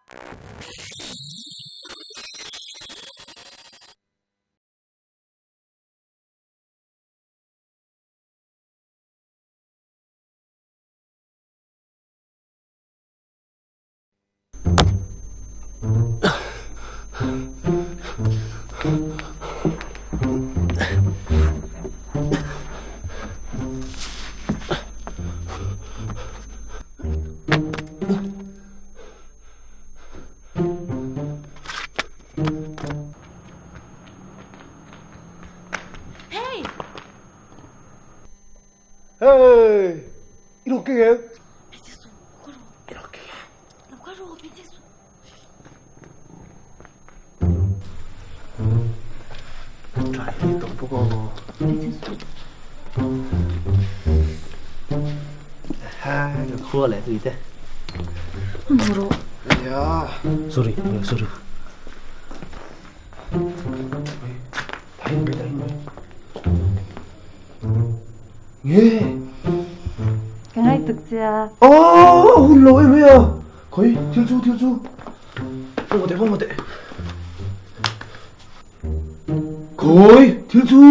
Hey! Hey! I lo keng em? Hmeichhe suh, lo kal rawh. I lo keng em? Lo kal rawh, hmeichhe suh. Tlai hi tawh bawk aw. Hmeichhe suh. Ha, ka khua leh tui te. Hmu rawh. Ya. Sorry, sorry. Thai mai, thai mai. Nge. Ka ngai tuk chia. Oh, hun lo em mai a. Khoi, thil chu, thil chu. Pawh teh, pawh teh. Khoi, thil chu.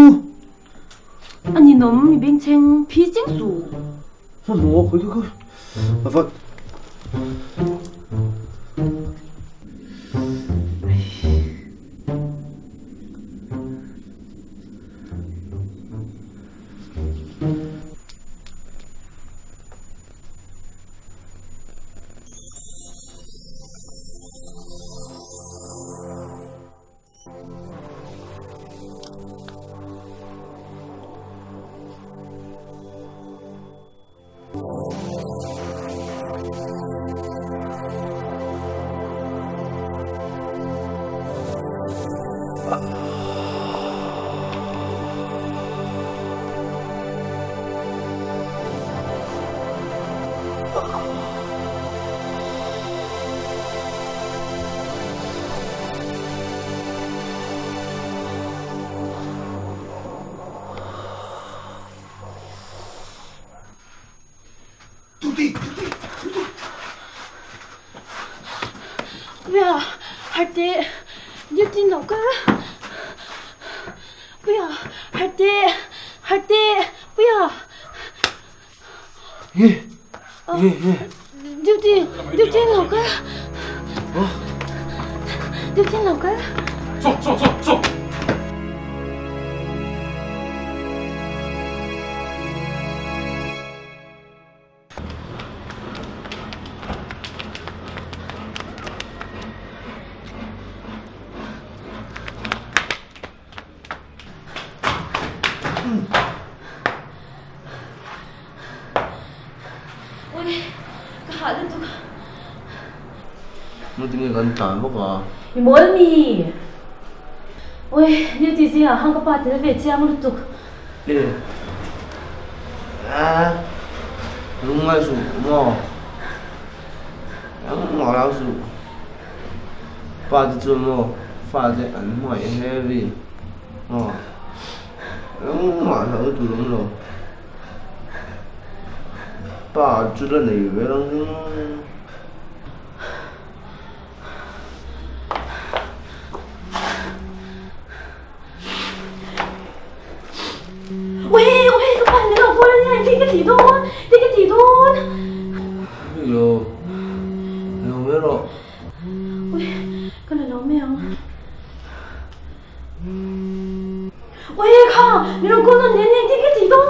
A ninawm, i bengchheng phi cheng suh. Hmanhmawh, khoi, khoi, khoi. A va. Puia, harh teh, duty lo kal. Puia, harh teh, harh teh, Puia. Duty, duty lo kal. Duty lo kal. Chaw, chaw, chaw, chaw. Ui, ka hah lutuk. Nutling kan tlan bawk a. I mawl mi. Ui, duty zingah khan ka pa tel ve chiang lutuk. E. A. Lungngai suh maw? Engmah lo suh. Pa te chuan maw fa te an hmangaih heavy maw? Engmah hlauh tur awm lo. Pa chu la nei ve ang chu. Ui ui ka pa ni lo call a nia engtin ka tih dawn engtin ka tih dawn. Lo lo mai rawh. Ui ka la lo mai ang. Ui kha ni lo call nawn leh a nia engtin ka tih dawn.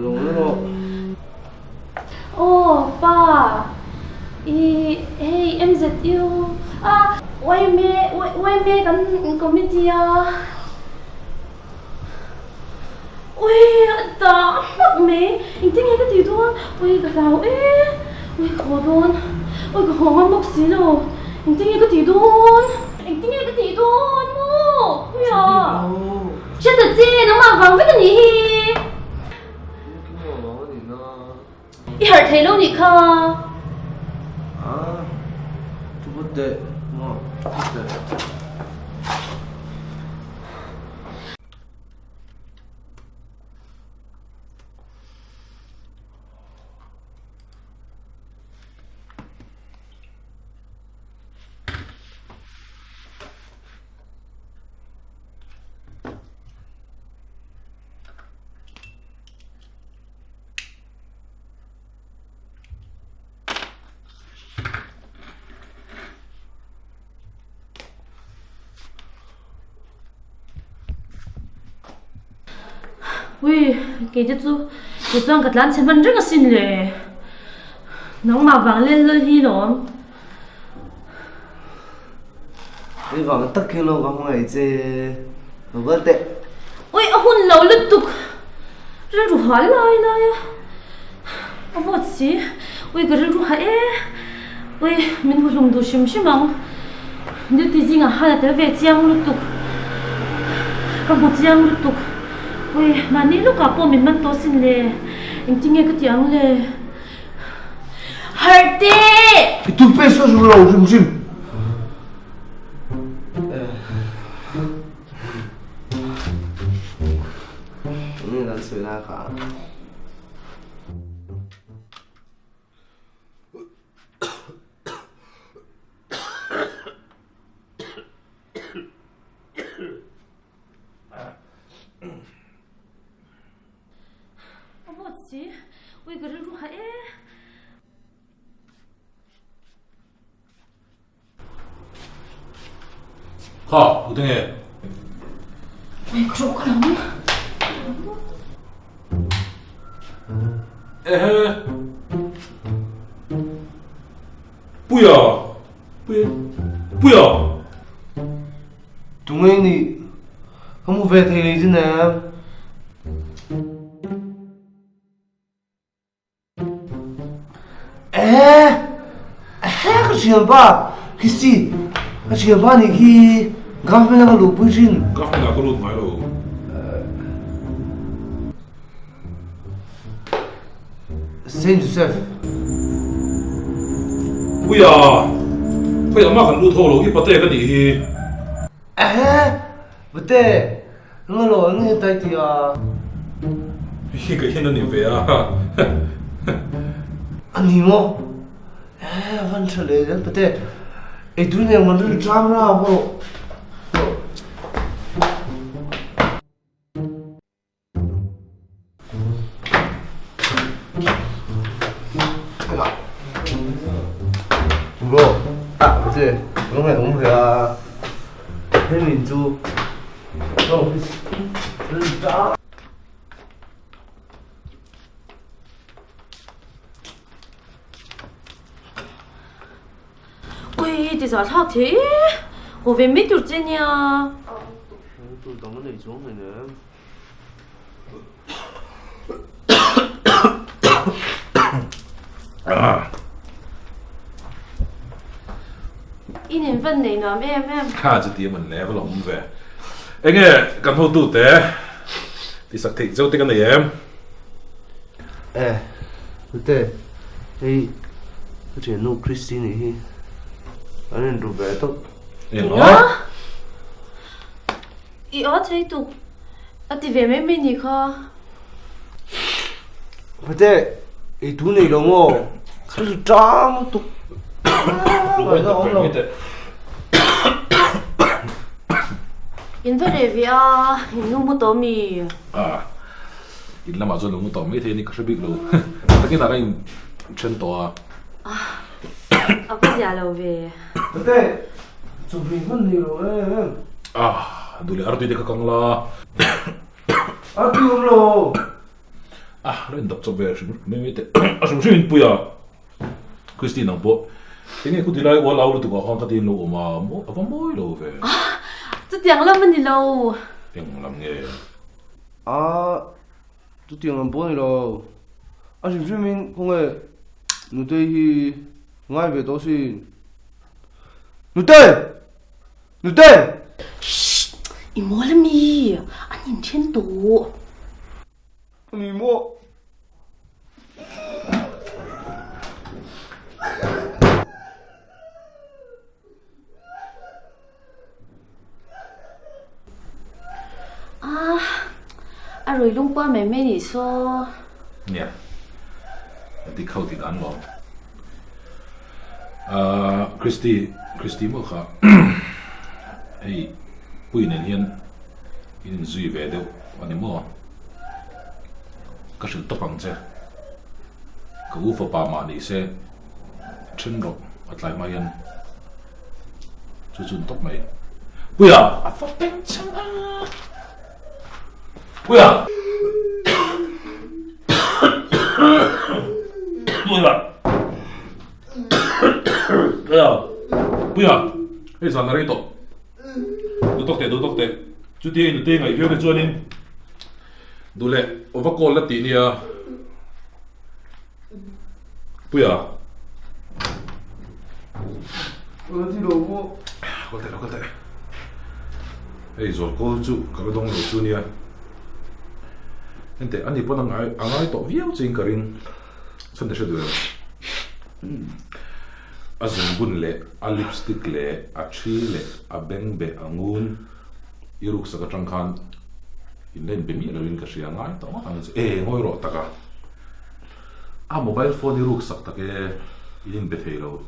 Lo mai rawh. Aw pa i hei MZU a yma yma kan committee a ui a dah hmak mai engtin nge ka tih dawn ui ka hlau e ui ka haw dawn ui ka haw ngam bawk si lo engtin nge ka tih dawn engtin nge ka tih dawn maw puia hre ta che nangmah vang vek a nih hi. I harh thei lo nih kha. A, chu pawh teh, maw, chu pawh teh. Ui, kei te chu kei chuan ka tlan chhe hman reng asin le. Nangmah vang lel lal hi lawm. Hei vang tak hian lo ka hmangaih che. Lo kal teh. Ui, a hun lo lutuk. Rilru hal lai lai a. A vawt si. Ui, ka rilru ha e. Ui, min huhlum duh hrim hrim ang. Duty zingah khan a tel ve chiang lutuk. Ka hmu chiang lutuk. Ui, mahni lawkah pawh min man tawh sin le. Engtin nge ka tih ang le? Harh teh! I tum pe saw hrim lo hrim hrim. Enge kan sawi lai kha? A vawt si, ui ka rilru ha e. Kha, ute nge? Ui ka rawh ka lam. Ehe. Puia! Puia! Puia! Tunge i nih? Ka hmu ve thei lei zin em? Eh! Ehe ka thianpa! Christy! Ka thianpa nih khi government a ka luhpui thin. Government ah ka lut ngai lo. Saint Joseph. Puia! Khawiah mah kan lut ho lo hi pate ka nih hi. Ehe! Pate! Nga lo an nge tai ti a. Hi ka hian a ni ve a. A ni maw? Ehe a van tha leh zel pate. Eitui nen kan rilru tlang ra pawh. Bro, ah, che, lo ngai awm ve a. He min chu. Lo, ta. Ui, ti zah thlak thei e. Haw ve mai tur che nia. Tur dang a nei chuang hleinem. In in van nei nuam em em. Kha chu ti man le va lo awm ve. Enge kan hotu te ti sak theih zo te ka nei em. E Hlute hei ka thiannu Christine hi an in ru ve tawp. Enga? I aw thei tuk a ti ve mai mai ni kha. Pate, ei tu nei lo maw? Ka ri tang lutuk. Ngaihna awm lo. In va reh ve a, in lu mu tawh mi? A, in lamah chuan lu mu tawh mai thei a ni ka hre bik lo. Takin ah ka in then tawh a. A va zia lo ve. Pate, Chawhmeh hman nei lo em em. Ah, duh leh artui te kha kang la. Artui awm lo. Ah, lo indap chawp ve hrim mai mai teh. A hrim hrim in pui a. Christine ang pawh. Enge khu tilai ual au lutuk ah khan ka tin lo awm a, a va mawi lo ve. Ah, chutiang lam a ni lo. Eng lam nge? Ah, chutiang lam pawh a ni lo. A hrim hrim in khawnge Nutei hi ngai ve tawh sin. Nute! Nute! Shh! I mawl ami? An inthen tawh. Ani maw? Ah, a rui lungpua mai mai nih saw. Nia, a dik ho tih dan lawm. Ah, Christy, Christy maw kha hei pui nen hian in inzui ve deuh a ni maw? Ka hrilh tawp ang che. Ka u fapa mah ni se then rawh a tlai hma hian. Chu chu an tawp mai. Puia! A fa peng chang a! Puia! Hei zan a rei tawh. Duh tawk teh, duh tawk teh. Chutia i nute ngaih viau te chuanin duh leh va call la tih nia. Puia. Ka ti lo maw? Kal teh lo, kal teh. Hei zawl call chu ka la dawng lo chu nia. Henteh ani pawn a ngai a ngai tawh viau chiin ka ring. Chhan te hre duh em? A zungbun leh a lipstick leh a thi leh a bengbeh a ngun i ruksak atang khan in la inbe miah loin ka hria ngai tawh ngawt ang che. E ngawi rawh tak a, a mobile phone i ruksak tak e in inbe thei lo.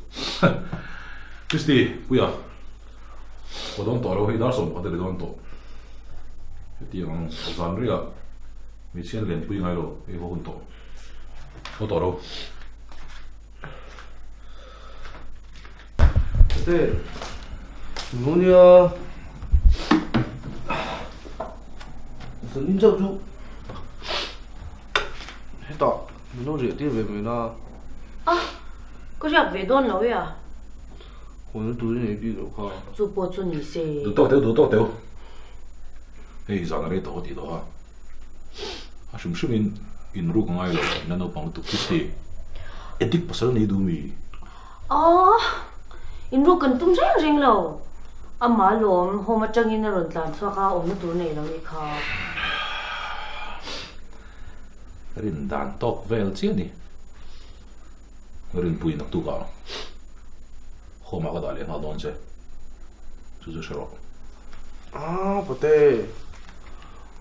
Christy, Puia, haw dawn tawh lo hei dar 11 a ri dawn tawh. Hetiang zan riah hmeichhia an lenpui ngai lo hei haw hun tawh. Haw tawh lo. Te, Nunia, Zanin chauh chu hetah min lo riah tir ve mai la. A, ka riak ve dawn lo e a. Hawn tur i nei bik loh kha. Chu pawh chu ni se. Duh tawk teuh, duh tawk teuh. Hei zan a rei tawh ka tih tawh a. A hrim hrim in in ruk a ngai lo in la naupang lutuk Christy. Edik pasal nei duh mi? Aww in ruk kan tum reng reng lo. Amah lawm home atangin a rawn tlan chhuak a awmna tur nei lo nih kha. Rin dan tawk vel chiah ni. Rinpui naktuk ah home ah ka dah leh nghal dawn che. Chu chu hre rawh. Ah pate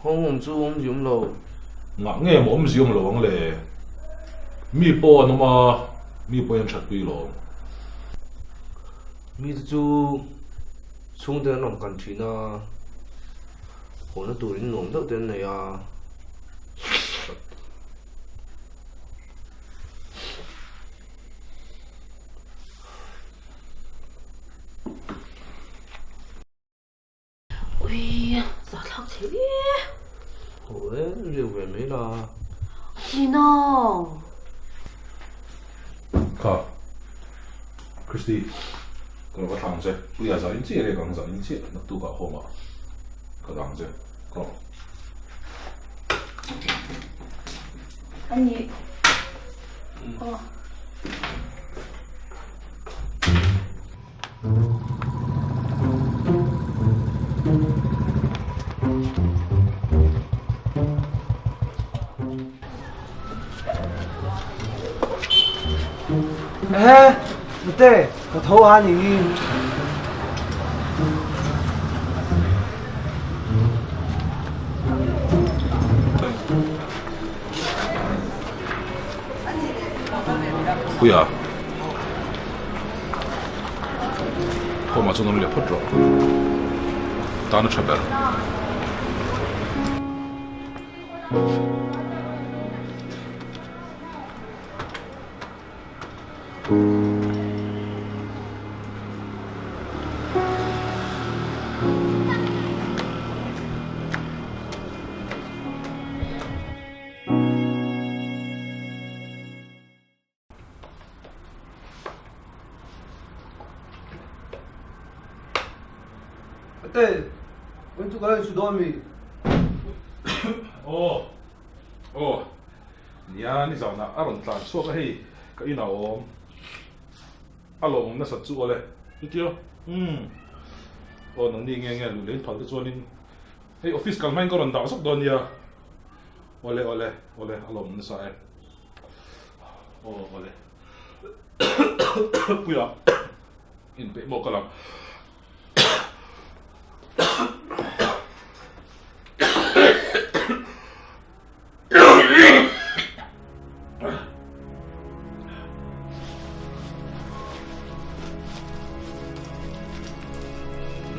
home awm chu awm ziawm lo. Ngah nge maw awm ziawm lo ang le. Mi pawh an awm a, mi pawh hi an that pui lawm. Mi te chu chhungte an rawn kan thin a, hawna turin nuam deuh te an nei a. Ui, za thlak che e. Ho e, riu ve mai la. Chi nang. Kha, Christy, ka lo va thlang che. Puia za in chiah riak ang, za in chiah naktukah home ah ka dang che. Ka. Ani. Aw. Ehe, Nute, ka tho a ni. Puia Home ah chuan awm leh phawt rawh tan a tha ber. Ate, wen chu ka lo insu dawn mi? Aw, aw, nia nizanah a rawn tlan chhuak a hei ka inah a awm. A lawmawm nasat chu awle, chutia umm aw nangni nge nge luh leh in phal te chuanin hei office kal hmain ka rawn dah zawk dawn nia. Awle awle awle a lawmawm nasa e. Aw awle Puia inpeih maw ka lang.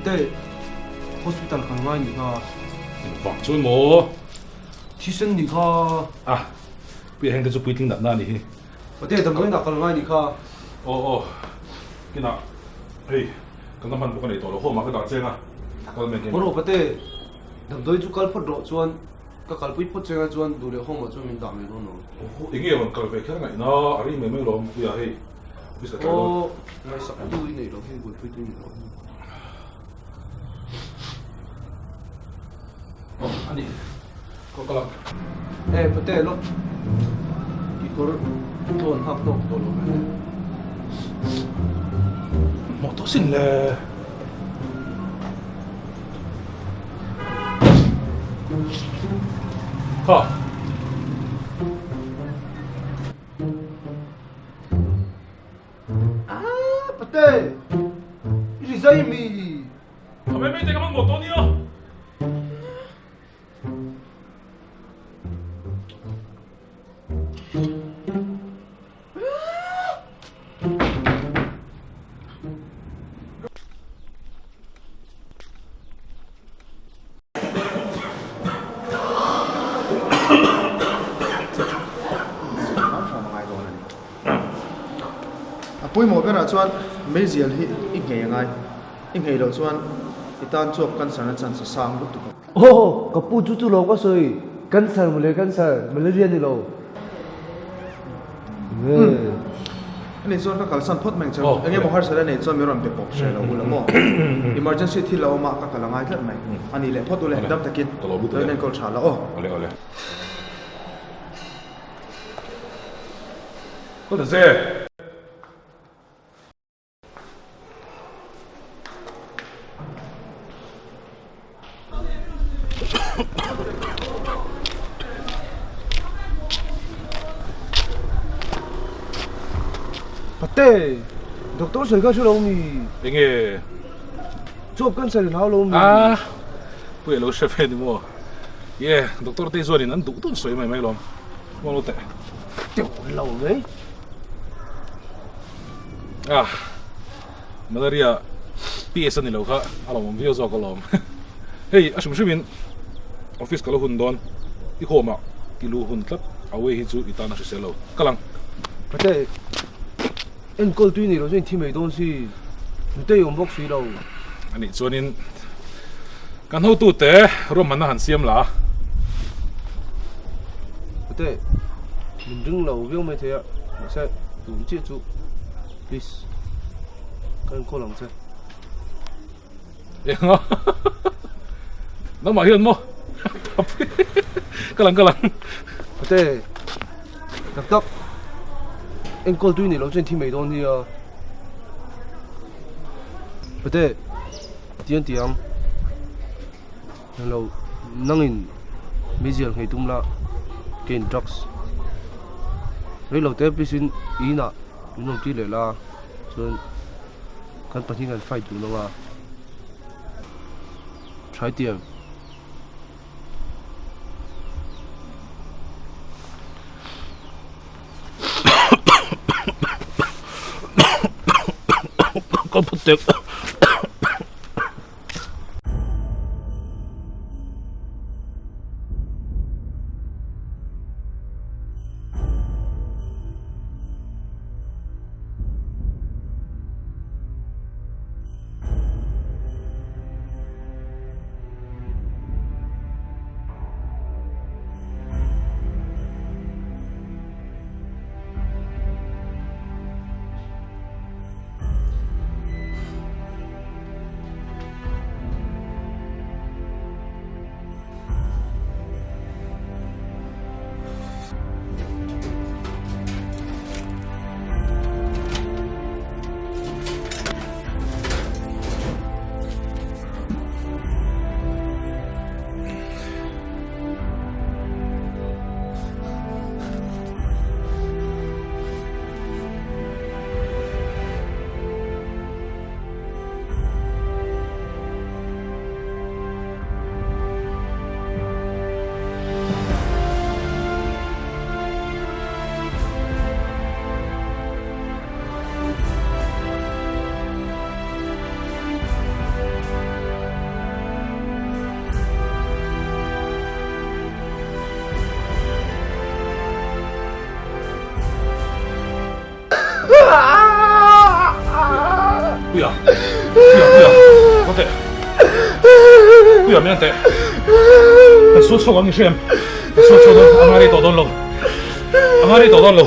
Te, hospital kan ngai nih kha. Engvang chuan maw? Thisen nih kha. Ah, Puia heng te chu puitling natna a nih hi. Pate, damdawiin ah kal ngai nih kha. Aw aw, kinah hei kan la hman bawk a nei tawh lo, home ah ka dah cheng a, kal mai hian. Haw rawh Pate, damdawi chu kal phawt rawh chuan ka kalpui phawt cheng a chuan duh leh home ah chuan min dah mai dawn lo. Aw, enge rawn kal ve kher ngaihna a ri mai mai lawm, Puia hei office ka tlai dawn. Aw, ngaihsak tu i neih loh hi buaipui tu i neih loh hi. Ani, ka kal ang. E, Pate, lawk. Kekawr tlawn hak tawk tawh lo mai. Hmuh tawh sin le. Kha. Ah, Pate! I rizai mi! A mai mai te ka mamawh tawh nia. A pawimawh berah chuan meizial hi i nghei a ngai. I nghei loh chuan i tan chuak cancer na chance a sang lutuk ang. Aw, ka pu chu chu lo ka sawi. Cancer mawle cancer, malaria ni lo. Umm. Ani chuan ka kalsan phawt mai ang che. Eng emaw harsat a neih chuan min rawn be pawp hreh lo ula maw? Emergency thil a awm a, ka kal a ngai tlat mai. A ni leh phawt ule, dam takin. Lo inenkawl tha la aw. Awle awle. Ka ta che. Pate, doctor sawi kha hre lo mi? Enge? Chuap cancer in hau lo mi? Ah, pui alo hre ve ni maw? Ye, doctor te chuanin an duh dun sawi mai mai lawm. Hmang lo teh. Teuh lo mai. Ah, malaria PS a ni lo kha a lawmawm viau zawk alawm. Hei a hrim hrimin office ka lo hun dawn i home ah i lu hun tlat away hi chu i tan a hrisel lo. Kal ang. Pate, enkawl tui nei lo chuan i thi mai dawn si, nutei awm bawk si lo. Anih chuanin kan hotute ruahmanna han siam la. Pate, min ring lo viau mai thei a, mahse tun chiah chu please ka enkawl ang che. Enga? Nangmah hian maw? Ka lang ka lang. Pate, tak tak enkawl tui nei lo chuan thi mai dawn nia. Pate, tiang tiang lo nangin meizial nghei tum la keiin drugs rei lo te please in inah min rawn ti leh la chuan Kan pahnih kan fight duh lo a, try tiang. Ka put tek. Puia Puia Puia Kawt teh Puia min an teh Kan sual chhuak ang i hrem Kan sual chhuak dawn a ngai rei tawh dawn lo A ngai rei tawh dawn lo.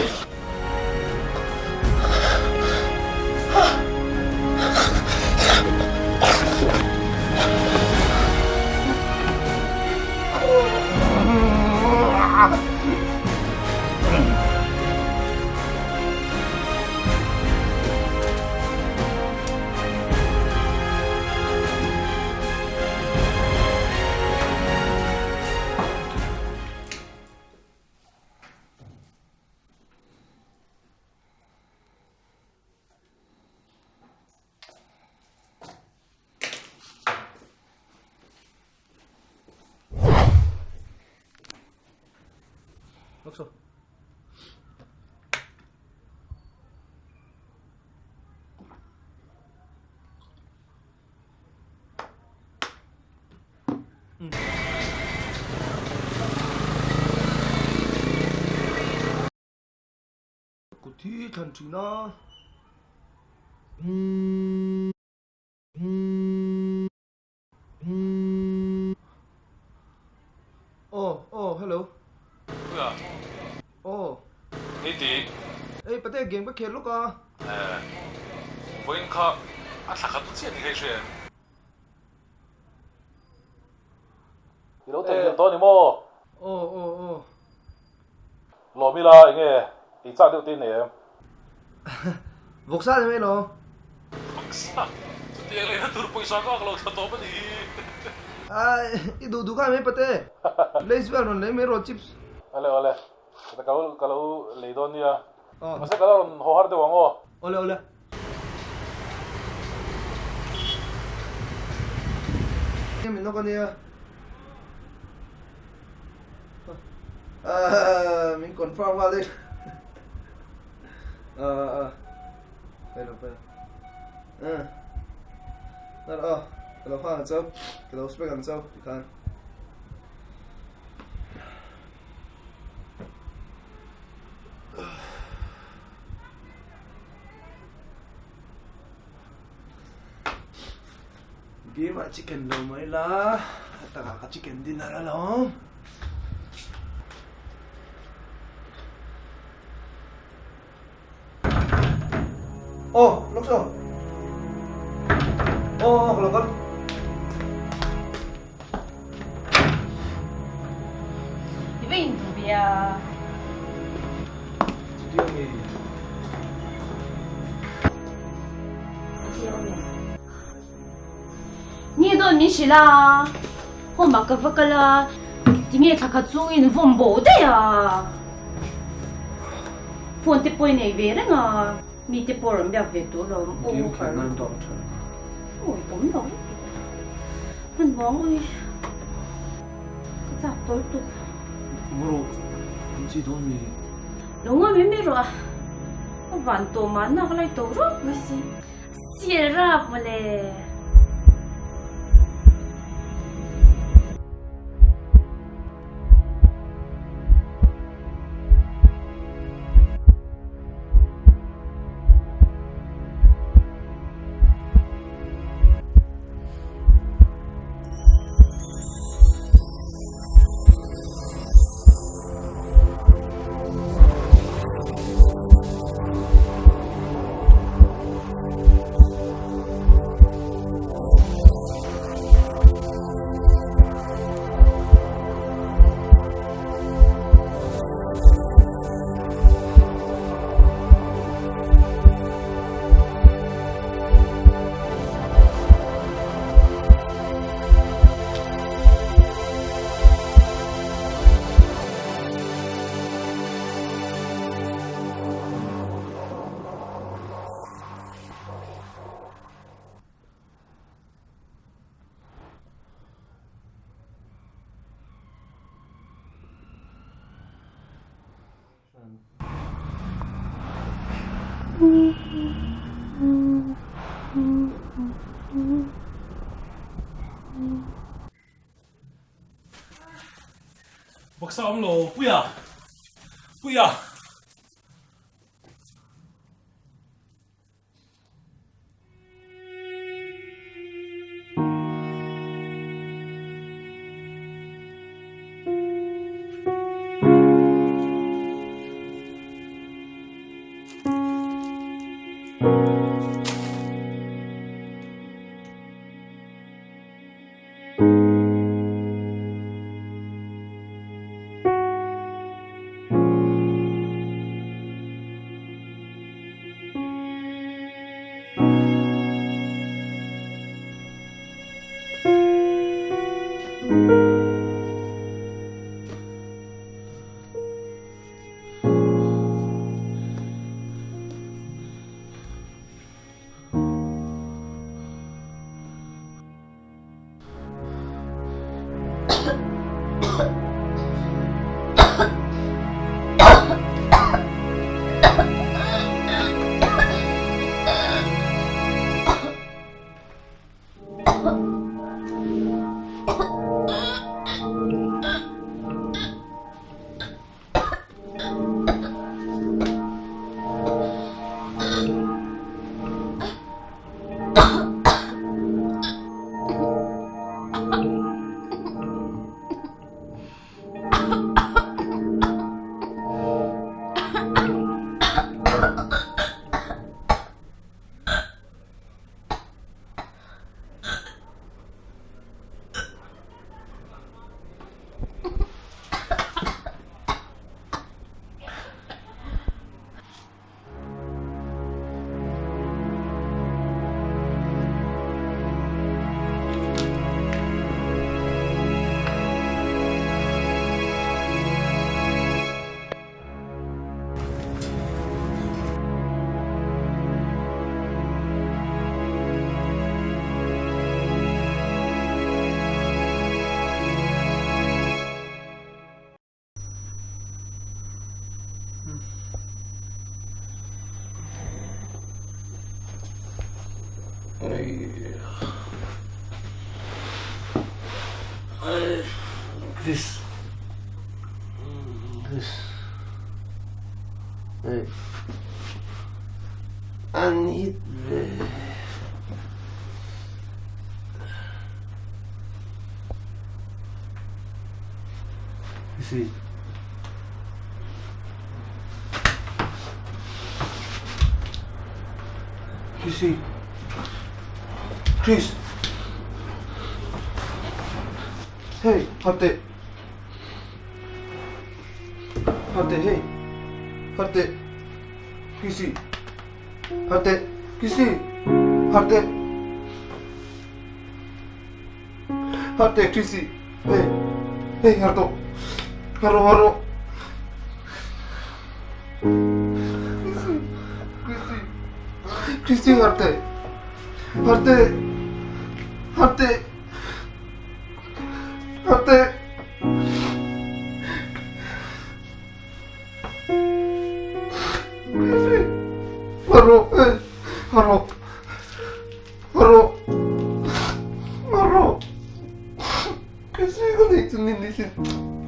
Lawk saw. Kut hi thlan thin a. Aw aw hello. Puia. Aw. Hei ti. Ei pate game ka khel lawk a. Eh. Vawiin kha a thla khat chiah ni kha i hria em? I lo theihnghilh dawn i maw? Aw aw aw. Lawm ila enge ei chak deuh te i nei em? Vawksa ni mai lo. Vawksa? Chutiang leina tur pawisa ka ak lo thla tawp a ni hi. I duh duh kha mai pate. Lays vel rawn lei mai rawh chips. Awle awle. Ka lo ka lo lei dawn nia. Mahse ka lo rawn haw har deuh ang aw. Awle awle. Min nawk a nia. Min confirm nghal daih. Pailo pailo. Nar aw. Ka lo nghak ang chau. Ka lo spec ang chau tikhan. Game ah chicken lo mai la, a takah ka chicken dinner alawm. Aw, lawk saw. Aw, aw, ka lo kal. I va induh ve a. Chuti a mi. Ni dawn min hrilh a, home ah ka va kal a, tinge thla khat chungin vawm bo daih a. Phone te pawh i nei ve reng a, mi te pawh rawn biak ve tur lo awm Game khelh nan tawh tha. Ui awm lo lutuk. Hman vang ui. Ka chak tawl tuk. Bro, an chi dawn mi. Lo ngawi mai mai rawh a. Ka van tawh mahna ka lai tawh rawk mai si. Sierra mawle. Baksa awm lo Puia Puia. Chris. Chris. Hey. An hit ve. Chrissy. Chrissy. Chris. Hey, Harte. Harte, hey. Harte. Chrissy. Harte. Chrissy. Harte. Harte, Chrissy. Hey. Hey, Harto. Haro, haro. Chrissy. Chrissy. Chrissy, Harte. Harte. Harte. Harte. Chrissy. Haro, hey. Haro. Haro. Haro. Chrissy, ka nei chu ni ni sin.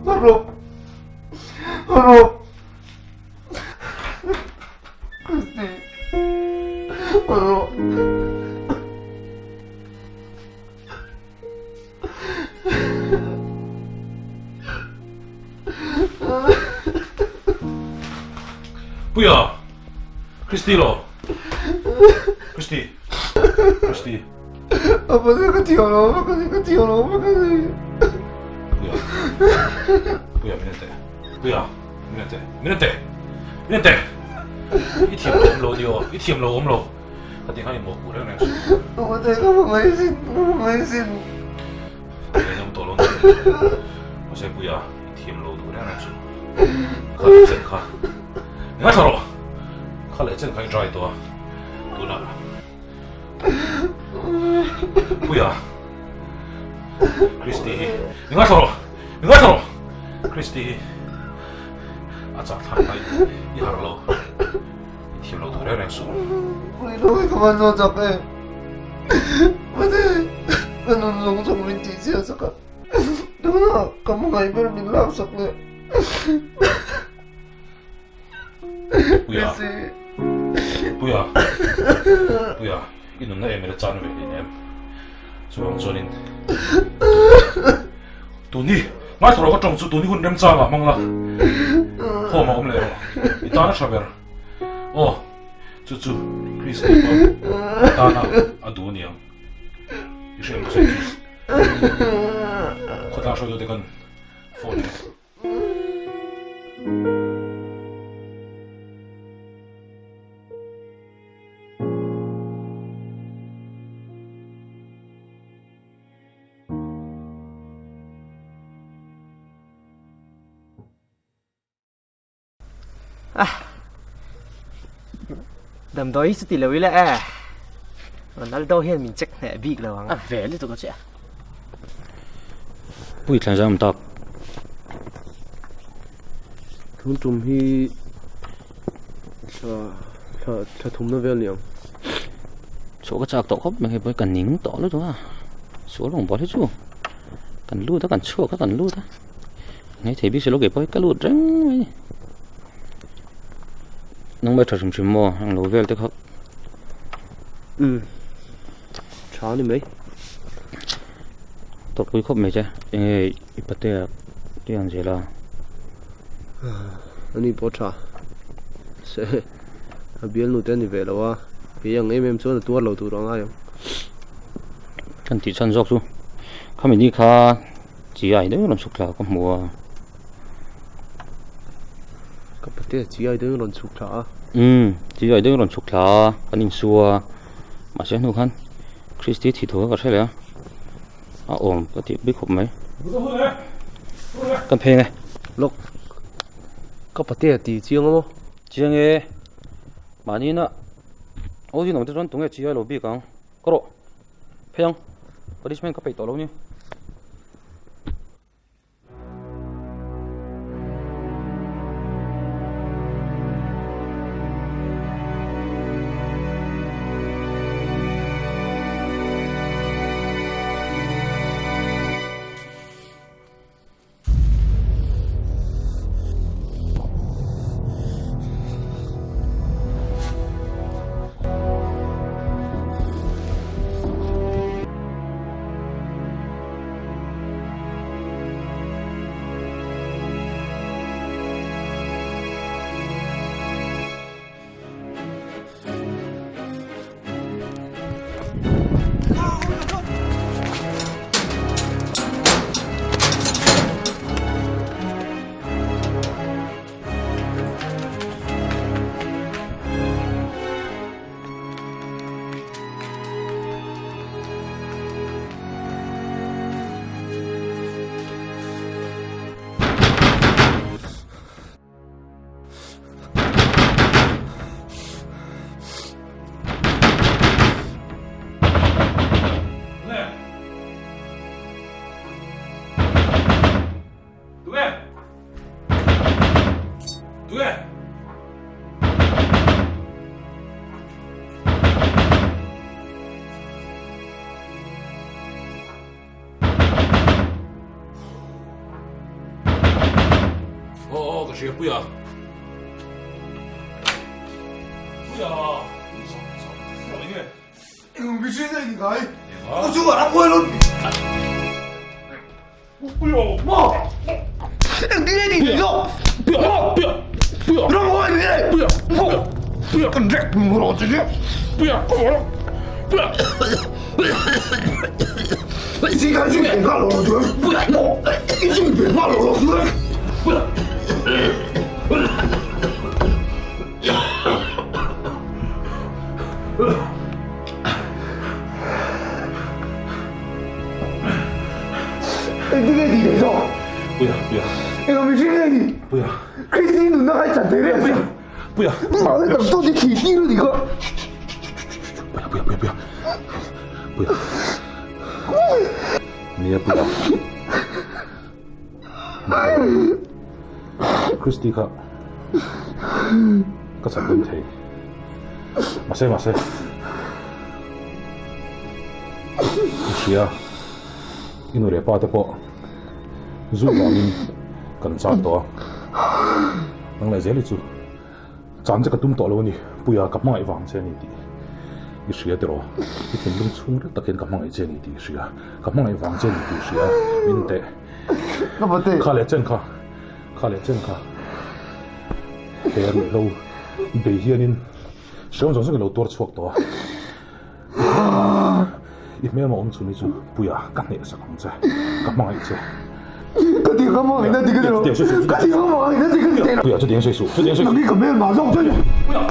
Haro. Haro. Christy. Haro. Puia! Christy lo! Christy! Christy! Apa se ka thiam lo, apa se ka thiam lo, apa ka se. Puia! Puia min en teh. Puia! Min en teh. Min en teh! Min en teh! I thiam lo awm lo ni aw, i thiam lo awm lo. Ka ti nghal i mawh reng reng suh. Ka thei ka hmu mai sin, ka hmu mai sin. Ka thei awm tawh lo ni. Mahse Puia, i thiam lo duh reng reng suh. Kha leh chen kha. Ni ngaithla rawh. Kha leh chen kha i try tawh a. Tunah. Puia. Christy hi. Ni ngaithla rawh. Ni ngaithla rawh. Christy hi. A chak thlak mai. I harh lo. I thiam lo duh reng reng suh. Ui lo ka van zawh chak e. Mate, ka nun zawng zawng min tih chhiat sak a. Tunah ka hmangaih ber min lak sak leh. Puia. Puia. Puia, i nunna em ila chan ve hlei nem. Chuvang chuanin tuni ngaithla rawh ka tawng chu tuni hun remchangah hmang la. Home a awm leh rawh. I tan a tha ber. Aw, chu chu Christy pawn i tana a duh aniang. I hriat ang chu. Khawtlang hruaitute kan phone e. Damdawi hi chu ti lo ila e. Ronaldo hian min check hneh bik lo ang. A ve lutuk a che. Pui thlan zam tak. Tun tum hi thla thla thla thumna vel ni ang. Chhuah ka chak tawh khawp mai hei pawh hi ka ning tawh lutuk a. Sual rawng bawlh hi chu kan lut a kan chhuak a kan lut a. Ngai thei bik si lo kei pawh hi ka lut reng mai a ni. Nangmah tha hrim hrim maw ang lo vel te kha. Umm tha ni mai. Tawrhpui khawp mai che enge i patea te ang zel a. Ani pawh tha se a bialnu te a ni ve lo a kei ang em em chuan a tuar lo tur a ngai ang. Kan tih chhan zawk chu khami ni kha Chi ai deuh rawn chhuk thla ka hmu a. Ka patea chi ai deuh rawn chhuk thla a. Umm chi ai deuh rawn chhuk thla a kan insu a mahse hnu khan Christy thi thu kha ka hre leh a a awm ka tih bik khawp mai. Kan phei ang e. Lawk ka patea ti chiang a maw? Chiang e mahni na aw zin awm te chuan tunge chi ai lo bik ang ka rawh. Phei ang, punishment ka peih tawh lo ni. Tunge? Aw aw ka hria Puia. Puia. Eng mihring nge ni ngai? Ka chu a ngawi lo. Puia. Ma. Eng nge ni ngai lo? Puia. Puia. Puia. Ram ngawi ni nge? Puia. Puia. Puia. Kan rek ro che che. Puia. Puia. I chi kai chi pe nga lo lo chu. Puia. I chi pe nga lo lo chu. Puia. Eng nge ni ngai lo? Puia. Puia. Eng mihring nge ni? Puia. Christy nunna kha i chan thei reng a sin. Puia. Mahse kan dawt hi thih tir a ni kha. Puia, Puia, Puia, Puia. Puia. Nia Puia. Christy kha ka chan dun thei. Mahse, mahse. I hria. I nu leh pa te pawh zu vangin kan chan tawh a. Nang leh zel hi chu chan che ka tum tawh lo a ni. Puia ka hmangaih vang che a ni tih i hria tiraw? I thinlung chhung reuh takin ka hmangaih che a ni tih i hria. Ka hmangaih vang che a ni tih i hria. Min teh. Kha leh chen kha, kha leh chen kha. He ruihhlo bei hianin hrehawm zawng zawng i lo tuar chhuak tawh a. I hmelma awm chhun hi chu Puia ka hneh sak ang che, ka hmangaih che. Ka ti ka hmangaih na ti ka ni lo, ka ti ka hmangaih na ti ka ni lo. Puia chutiang sawi suh, chutiang sawi suh. Nang hi ka hmelma zawk che. Puia.